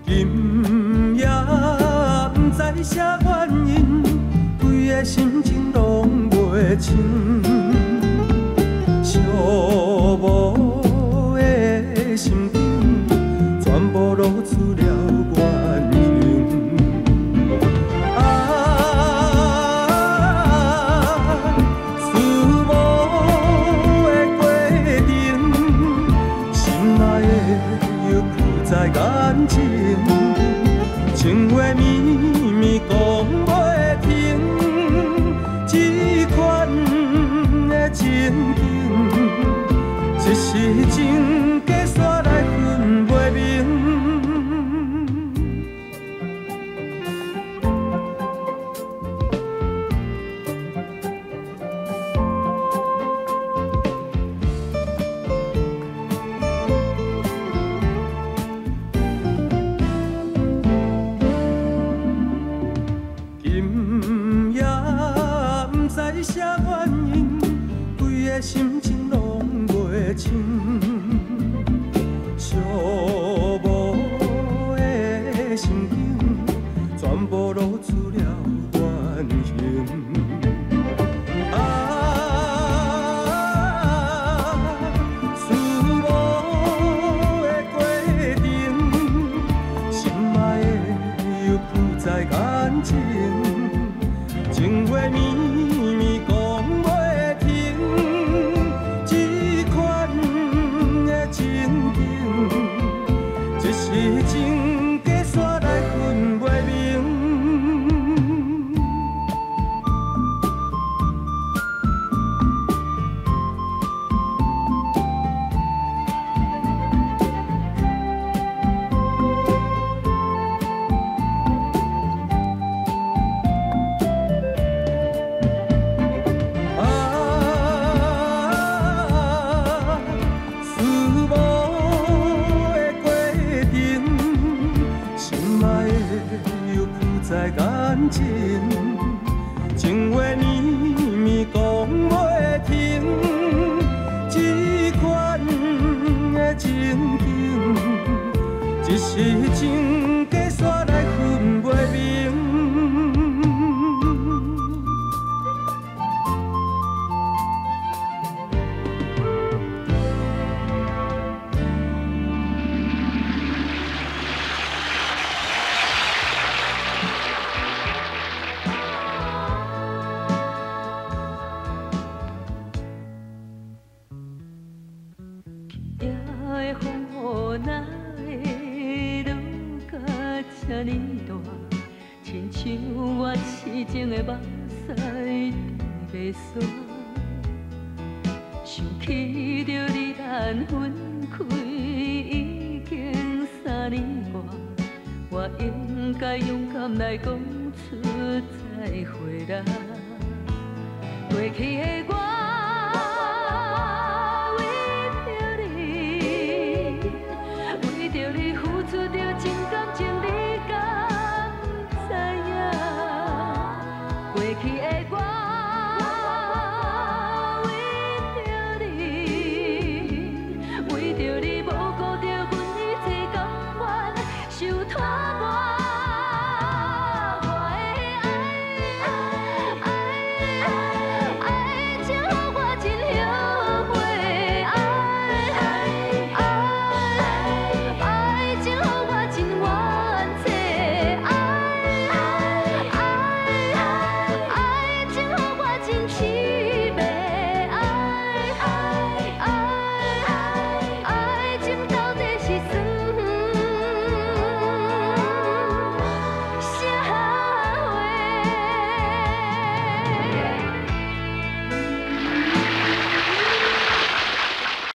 今夜不知啥原因，规个心情拢袂清，寂寞的心境全部露出了原形。啊，思慕的过程，心内的忧浮在眼前。情话绵绵讲袂停，这款的情景，一时情假煞来分袂明。今夜不知啥原因，规个心情拢袂清，寂寞的心境全部露出了原形。啊，思慕的过程，心爱的又浮在眼前。情话绵绵讲袂停，这款的情景，一时情假煞来分袂明。啊，思慕的过程，心爱的又浮在眼前，情话绵绵讲袂停，这款的情景，一时情假煞来分袂明。夜的风雨哪会落甲这呢大？亲像我痴情的目屎滴袂煞。想起著你咱分开已经3年外，我应该勇敢来讲出再会啦。过去的我。为著你，为著你付出著真感情，你敢知影？过去的我，为著你，为著你无顾著阮一切甘愿受拖磨。我的爱，爱，爱情予我真后悔，爱，爱，爱情予我真冤错，爱，爱，爱情予我真痴迷，爱，爱，爱情到底是算